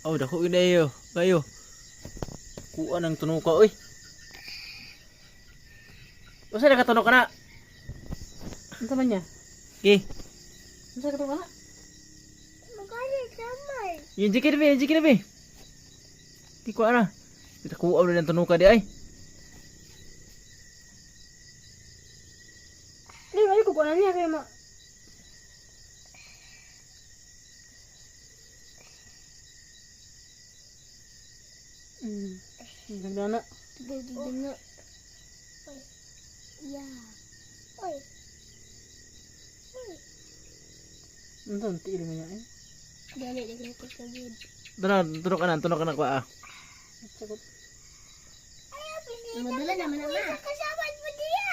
Oh, dako gid ayo. Kayo. Kuha ng tunuka oy. Usa na ka tunok na? Unsa man niya? Okay. Unsa ka to kana? Magalit naman. Yung jikir be, yung jikir be. Di ko ana. Kita kuha na ng tunuka di ay. Di ay ko kuha na niya kay ma. Ganda na. Ganda. Oy. Yeah. Oy. Oy. Unsa ang tiil mo niya eh? Dali, dali ko sa gid. Tara, tunok ka na kuha. Ah. Sagot. Madala naman naman. Kasama mo diya.